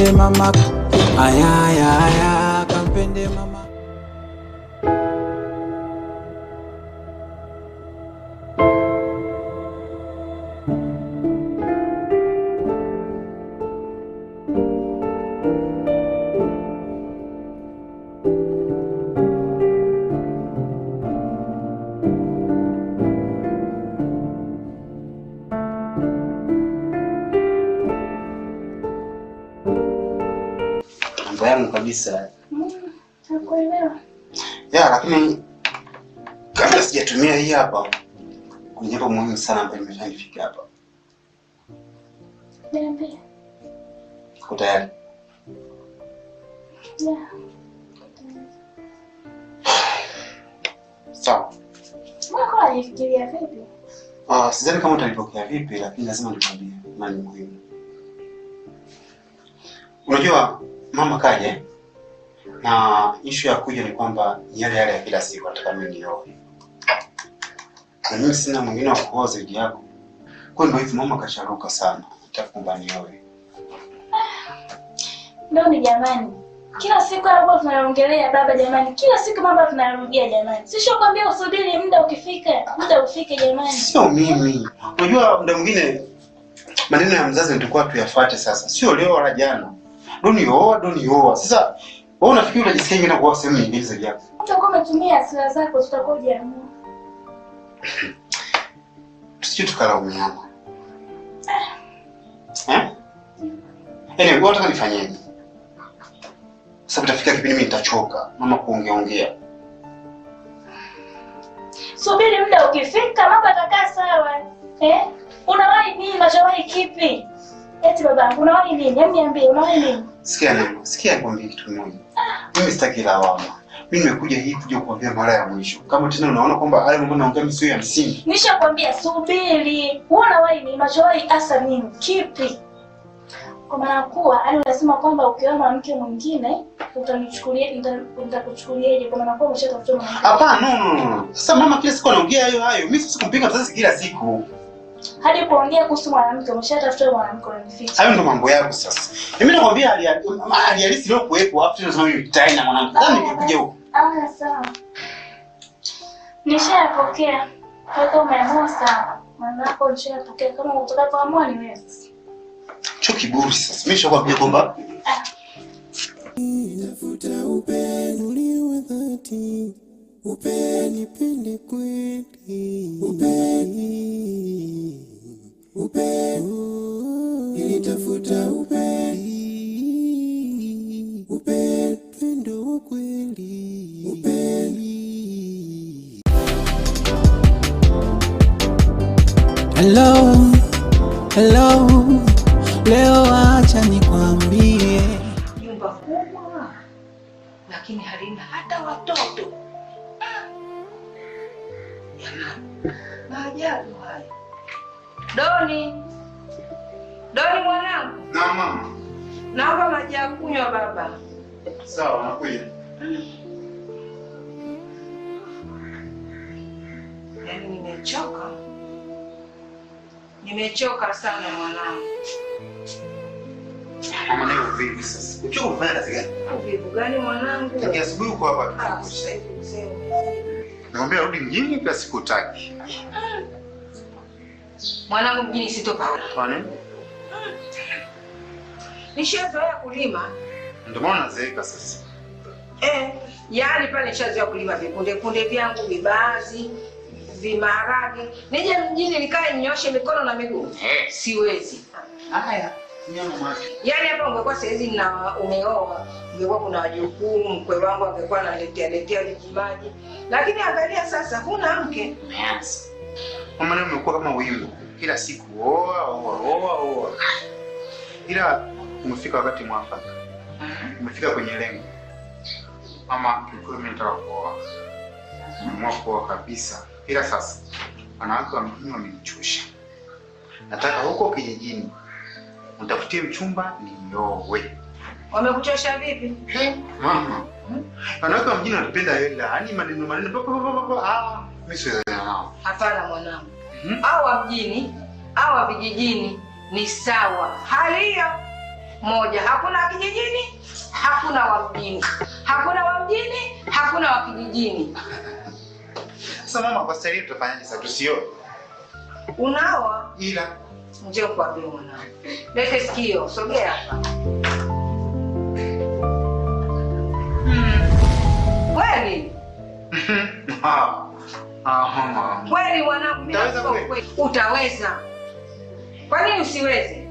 Kampende mama, aya aya aya, kampende mama. Mambo yangu kabisa. Nakuelewa. Ya, lakini kabla sijatumia hii hapa, kuna jambo muhimu sana ambalo nimefanya nifike hapa. Niambie. Uko tayari? Yeah. Sawa. Mbona unajifikiria vipi? Sidhani kama utalipokea vipi, lakini lazima nikwambie, maana ni muhimu. Unajua mama kaja na issue ya kuja ni kwamba ni yale yale ya kila siku, nataka mimi nioe. Na mimi sina mwingine wa kuoa zaidi yako. Kwa hiyo ndio hivyo, mama kasharuka sana, nataka kwamba nioe. Ndio ni jamani. Kila siku hapo tunaongelea baba jamani. Kila siku mama tunarudia jamani. Sisho kwambia usubiri muda ukifika, muda ufike jamani. Sio mimi. Unajua muda mwingine maneno ya mzazi ndio tuyafuate sasa. Sio leo wala jana. Doni oa, doni oa. Sasa wewe unafikiri utajisikia ingine kwa sehemu nyingine zaidi yako? Utakuwa umetumia hasira zako, tutakuwa hujaamua. Tusije tukalaumiana. Eh? Anyway, wewe unataka nifanyeje? Sababu itafika kipindi mimi nitachoka mama kuongeongea. Subiri muda ukifika mambo yatakaa sawa. Eh? Unawahi nini? Unachowahi kipi? Eti baba, unawahi nini? Hebu niambie, unawahi nini? Sikia neno, sikia nikwambie kitu kimoja. Mimi sitaki lawama. Mimi nimekuja hii kuja kukuambia mara ya mwisho. Kama tena unaona kwamba haya mambo naongea mimi sio ya msingi. Nishakwambia subiri. Unawahi nini? Unachowahi hasa nini? Kipi? Kwa maana kuwa yani unasema kwamba ukiwa mwanamke mwingine utanichukulia, nitakuchukuliaje? Kwa maana kuwa umeshatafuta mwanamke. Hapana, no no no. Sasa mama kila siku anaongea hayo hayo. Mimi siwezi kumpinga mzazi kila siku. Hadi kuongea kuhusu mwanamke, umeshatafuta mwanamke unanificha. Hayo ndo mambo yako sasa. Mimi nakwambia hali halisi leo kuwepo, afu tena unasema mimi tai na mwanamke. Sasa nimekuja huko. Ah, sawa. Nishapokea. Kwa umeamua sawa. Mwanako nishapokea, kama utakapoamua ni wewe. Cho kiburi sasa. Mimi nishakwambia kwamba tafuta upendo ulio wa dhati, upendo nipende kweli, upendo, upendo, nilitafuta upendo, upendo wa kweli, upendo. Hello, hello, leo acha nikwambie. Nyumba kubwa lakini halina hata watoto. Jamani, maajabu haya. Doni, Doni mwanangu. Na mama. Naomba maji ya kunywa baba. Sawa, nakuja. Yaani nimechoka. Nimechoka sana mwanangu. Mama leo vipi sasa? Uchoka kufanya kazi gani? Uvivu gani mwanangu? Tangia asubuhi uko hapa. Ah, sasa hivi mzee. Nakwambia rudi mjini kila siku utaki. Mwanangu mjini sitopa. Kwa nini? Nishazoea kulima. Ndio maana nazeeka sasa. Yaani pale nishazoea kulima vikunde kunde vyangu, vibazi, vimaharage. Nije mjini nikae ninyoshe mikono na miguu. Siwezi. Haya. Yaani hapa ungekuwa saizi na umeoa, ungekuwa kuna wajukuu, mkwe wangu angekuwa analetea letea vijimaji. Lakini angalia sasa huna mke. Umeanza. Mama leo umekuwa kama wimbo. Kila siku oa oa oa oa. Ila umefika wakati mwafaka. Umefika kwenye lengo. Mama, kiukweli mimi nataka kuoa. Nimeamua kuoa kabisa. Ila sasa wanawake wa mjini wamenichosha. Nataka huko kijijini nitafutie mchumba niowe. Wamekuchosha vipi? Mama. Wanawake wa mjini wanapenda hela, yaani maneno maneno pa pa pa pa. Ah, mimi siwezi nao. Hapana mwanangu. Au wa mjini au wa vijijini ni sawa. Hali hiyo moja. Hakuna wa kijijini, hakuna wa mjini. Hakuna wa mjini, hakuna wa kijijini. Sasa mama, kwa staili tutafanyaje sasa tusioe? Unaoa? Ila njoo kwambie mwanangu. Lete sikio, sogea hapa. Kweli? Mama. Kweli mwanangu, mimi kweli. Utaweza. Kwa nini usiweze?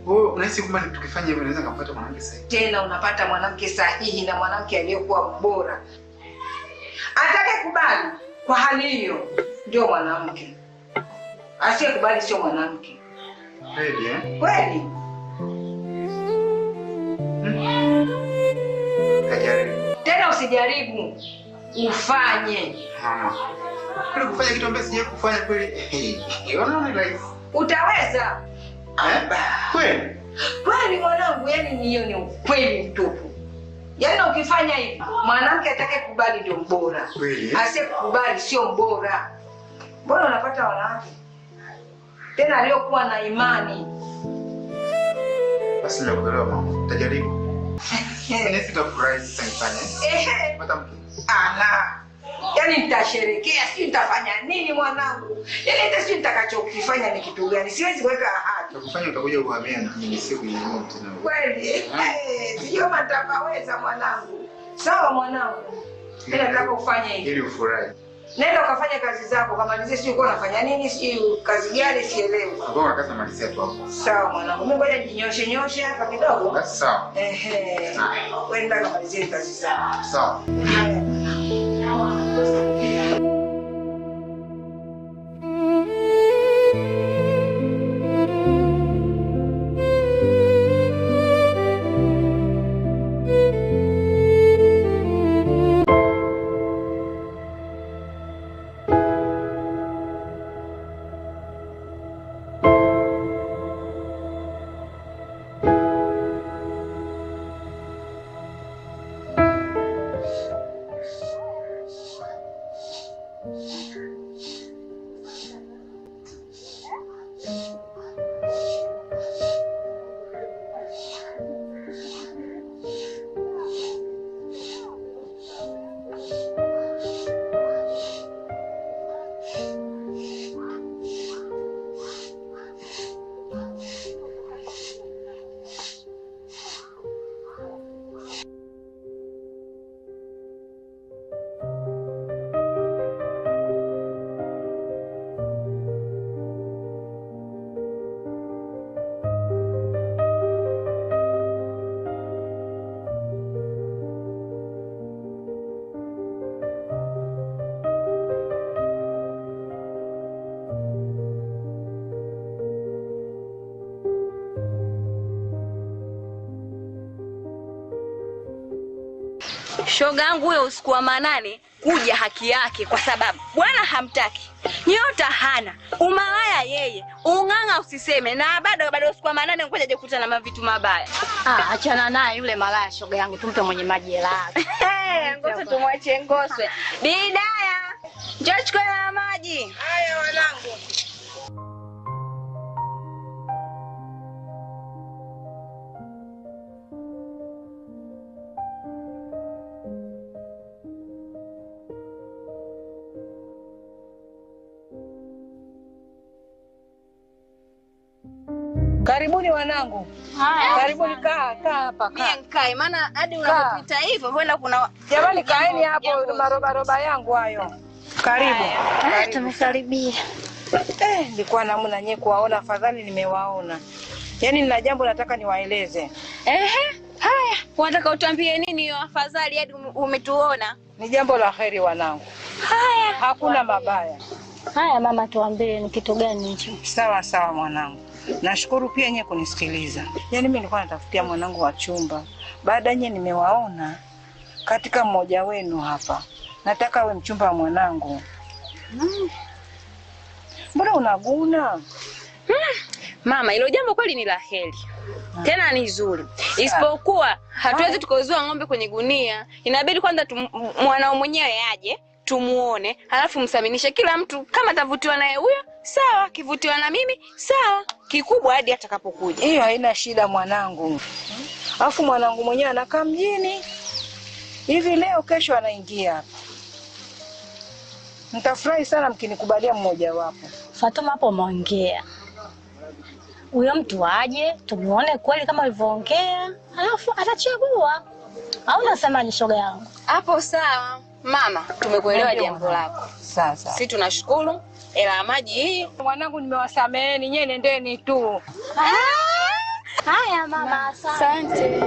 Wewe unahisi kwamba tukifanya hivyo naweza kupata mwanamke sahihi? Tena unapata mwanamke sahihi na mwanamke aliyekuwa bora. Atakayekubali kwa hali hiyo ndio mwanamke. Asiyekubali sio mwanamke. Kweli eh? Kweli. Kajaribu. Tena usijaribu, ufanye. Mama. Kweli kufanya kitu ambacho sijawahi kufanya kweli. Unaona ni rahisi. Utaweza. Kweli? Kweli mwanangu, yani hiyo ni ukweli mtupu. Yaani ukifanya hivi, mwanamke atakayekubali ndio mbora. Asiyekubali sio mbora. Mbona unapata wanawake tena aliyokuwa na imani? Basi nimekuelewa mama. Nitajaribu. Mimi sitafurahi sasa nifanye. Ehe. Pata mke. Ala. Yaani nitasherehekea, sijui nitafanya nini mwanangu. Yaani hata sijui nitakachokifanya ni kitu gani. Siwezi kuweka ahadi. Utakufanya utakuja kuhamia na mimi siku nyingine tena. Kweli. Sijui kama nitaweza mwanangu. Sawa mwanangu. Mimi nataka ufanye hivi. Ili ufurahi. Nenda ukafanya kazi zako, kamalizie sijui uko unafanya nini, sijui kazi gani sielewi. Ngoja kazi namalizia tu hapo. Sawa mwanangu. Mimi ngoja nijinyoshe nyoshe hapa kidogo. Basi sawa. Ehe. Wewe nenda kamalizie kazi zako. Sawa. Haya. Shoga yangu huyo usiku wa manane kuja haki yake, kwa sababu bwana hamtaki, nyota hana, umalaya yeye, ung'ang'a usiseme, na bado usiku wa manane ngoja je kukutana na vitu mabaya. Ah, achana naye yule malaya shoga yangu, tumpe mwenye maji hela. Ngoswe tumwache Ngoswe. Bidaya, njoo chukua na maji. Haya wanangu. Karibuni wanangu. Haya. Karibuni, kaa hapa kaa. Mimi nikae maana hadi unapopita hivyo huenda kuna jamani, kaeni hapo maroba roba yangu hayo. Karibu. Tumekaribia. Nilikuwa namna nyewe kuwaona, afadhali nimewaona. Yaani nina jambo nataka niwaeleze. Ehe. Haya, unataka utuambie nini hiyo afadhali hadi umetuona? Ni jambo la heri wanangu. Haya, hakuna mabaya. Haya mama, tuambie ni kitu gani hicho? Sawa sawa mwanangu. Nashukuru pia nyewe kunisikiliza. Yaani mimi nilikuwa natafutia mwanangu wa chumba. Baada nyewe nimewaona katika mmoja wenu hapa. Nataka awe mchumba wa mwanangu. Mbona unaguna? Mama, hilo jambo kweli ni la heri. Tena ni zuri. Isipokuwa hatuwezi tukauzua ng'ombe kwenye gunia. Inabidi kwanza mwanao mwenyewe aje tumuone, halafu msaminishe kila mtu. Kama atavutiwa naye huyo sawa, kivutiwa na mimi sawa, kikubwa hadi atakapokuja. Hiyo haina shida mwanangu. Alafu mwanangu mwenyewe anakaa mjini hivi, leo kesho anaingia hapa. Nitafurahi sana mkinikubalia mmoja wapo. Fatuma, hapo umeongea. Huyo mtu aje tumuone kweli kama alivyoongea, alafu atachagua. Au unasemaje shoga yangu? Hapo sawa mama, tumekuelewa jambo lako. Sasa sisi tunashukuru. Hela ya maji hii mwanangu, nimewasameheni nyewe, nendeni tu. Haya mama, asante.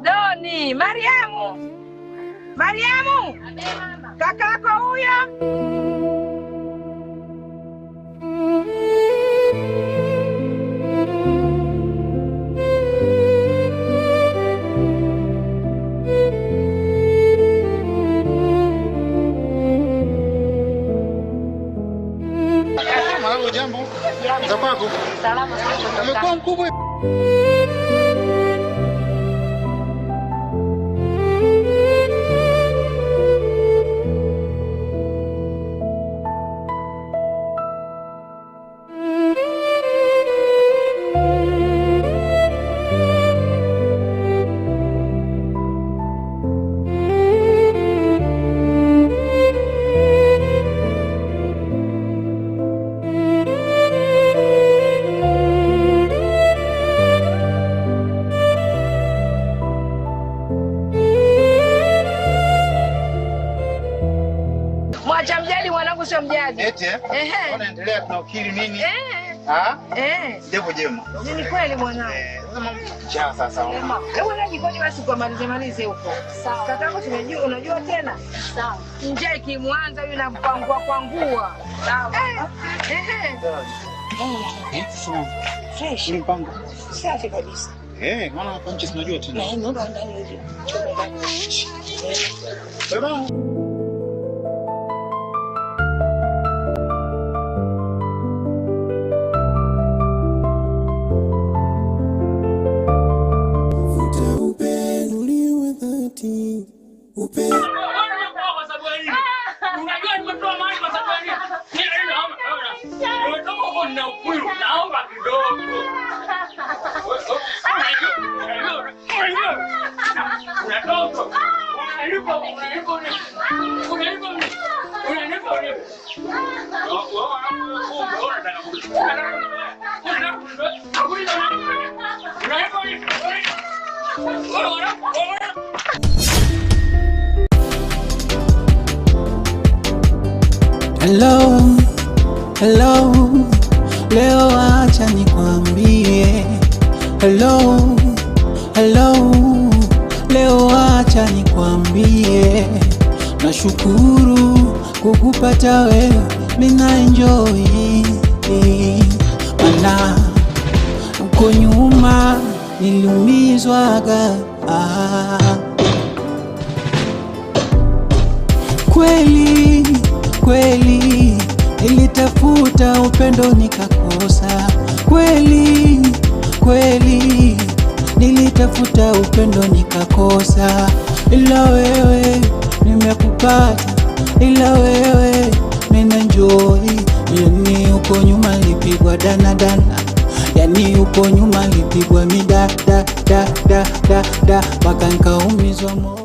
Doni, Mariamu. Mariamu. Kakako huyo. Mwanangu, jambo. Za kwako? Salama sana. Umekuwa mkubwa. Mwacha mjali mwanangu, sio mjali. Eti eh? Ehe. Unaendelea tunaukiri nini? Eh. Ah? Eh. Jambo jema. Ni kweli mwanangu. Sasa mama, njaa sasa. Hebu na jikoni basi kwa malize malize huko. Sawa. Kakako tumejua, unajua tena. Sawa. Njaa ikimwanza yule nampangua kwangua. Sawa. Ehe. Eh, sasa Fresh. ni mpango. Safi kabisa. Eh, maana hapa nchi tunajua tena. Na naomba ndani hivi. Baba. Hello, hello, leo acha nikwambie. Hello, hello, leo acha nikwambie. Nashukuru kukupata wewe, mina enjoy. Mana uko nyuma niliumizwaga. Kweli kweli nilitafuta upendo nikakosa. Kweli kweli nilitafuta upendo nikakosa. Ila wewe nimekupata, ila wewe nina enjoy. Yani uko Alipigwa danadana, yani yuko nyuma alipigwa mida da da da da da mpaka nkaumizwa moyo.